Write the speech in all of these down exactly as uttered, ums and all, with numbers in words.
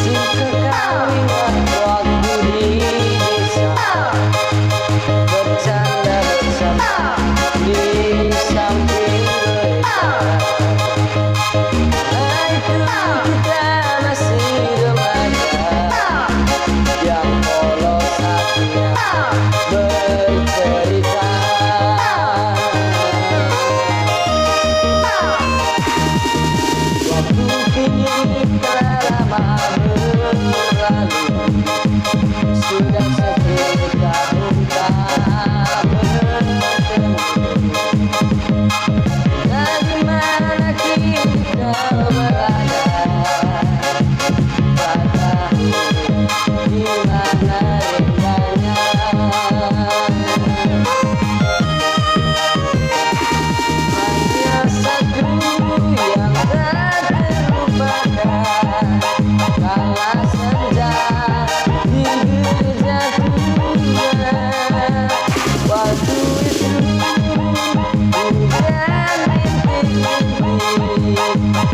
Singkekali waktu di desa, bercanda bersama di samping mereka. Nah, itu kita masih remaja, yang polos hatinya bercerita. Waktu kini telah lama berlalu, sudah sepuluh tahun tak bertemu. Nah, di mana kini kau berada? Tak tahu di mana ringganya. Hanya satu yang tak terlupakan, kala senja di gereja tua. Waktu itu hujan rintik-rintik,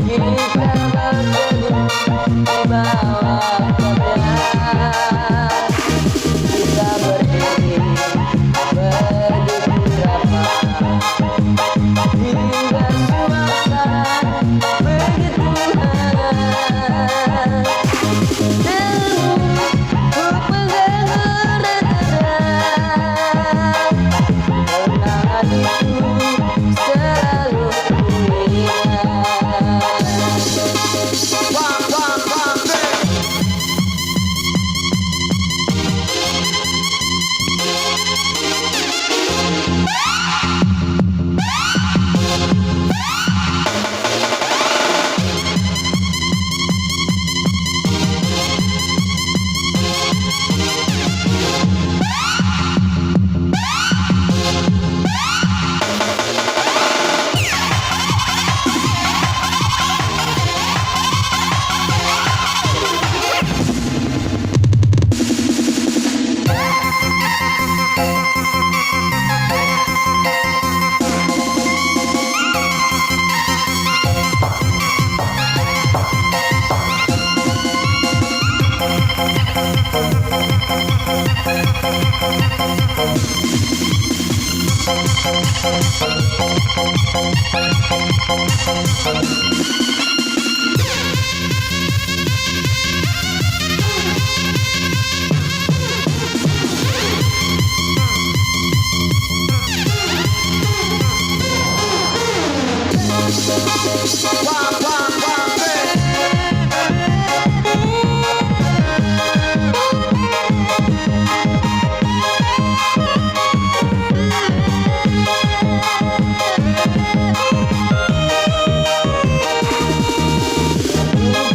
kita berteduh di bawah kota. Kita berdiri begitu rapat, hingga suasana begitu hangat. Namun ku pegang erat-erat, kenangan itu selalu ku ingat.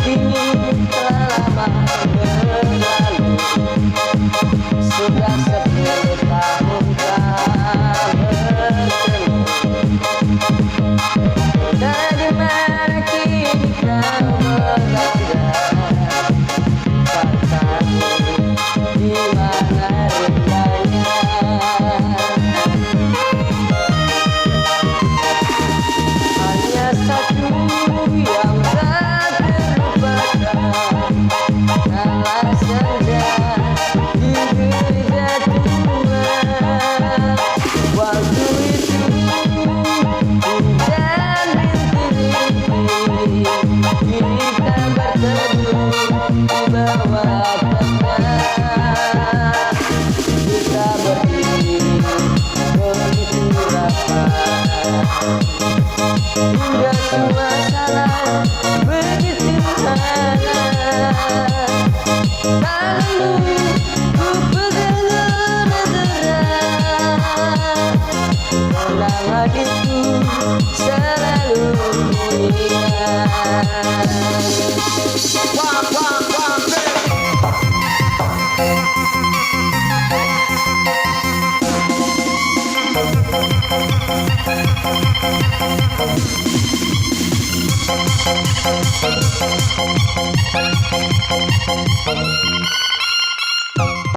Kini telah lama berlalu, sudah sepuluh tahun tak bertemu. Nah, di mana kini kau berada? Tak tahu di mana ringganya. Hanya satu yang tak terlupakan, kala senja di gereja tua. Waktu itu hujan rintik-rintik, kita berteduh di bawah pohon. Kita berdiri begitu rapat, hingga suasana begitu hangat. Tanganmu ku pegang erat-erat, kenangan itu selalu ku ingat.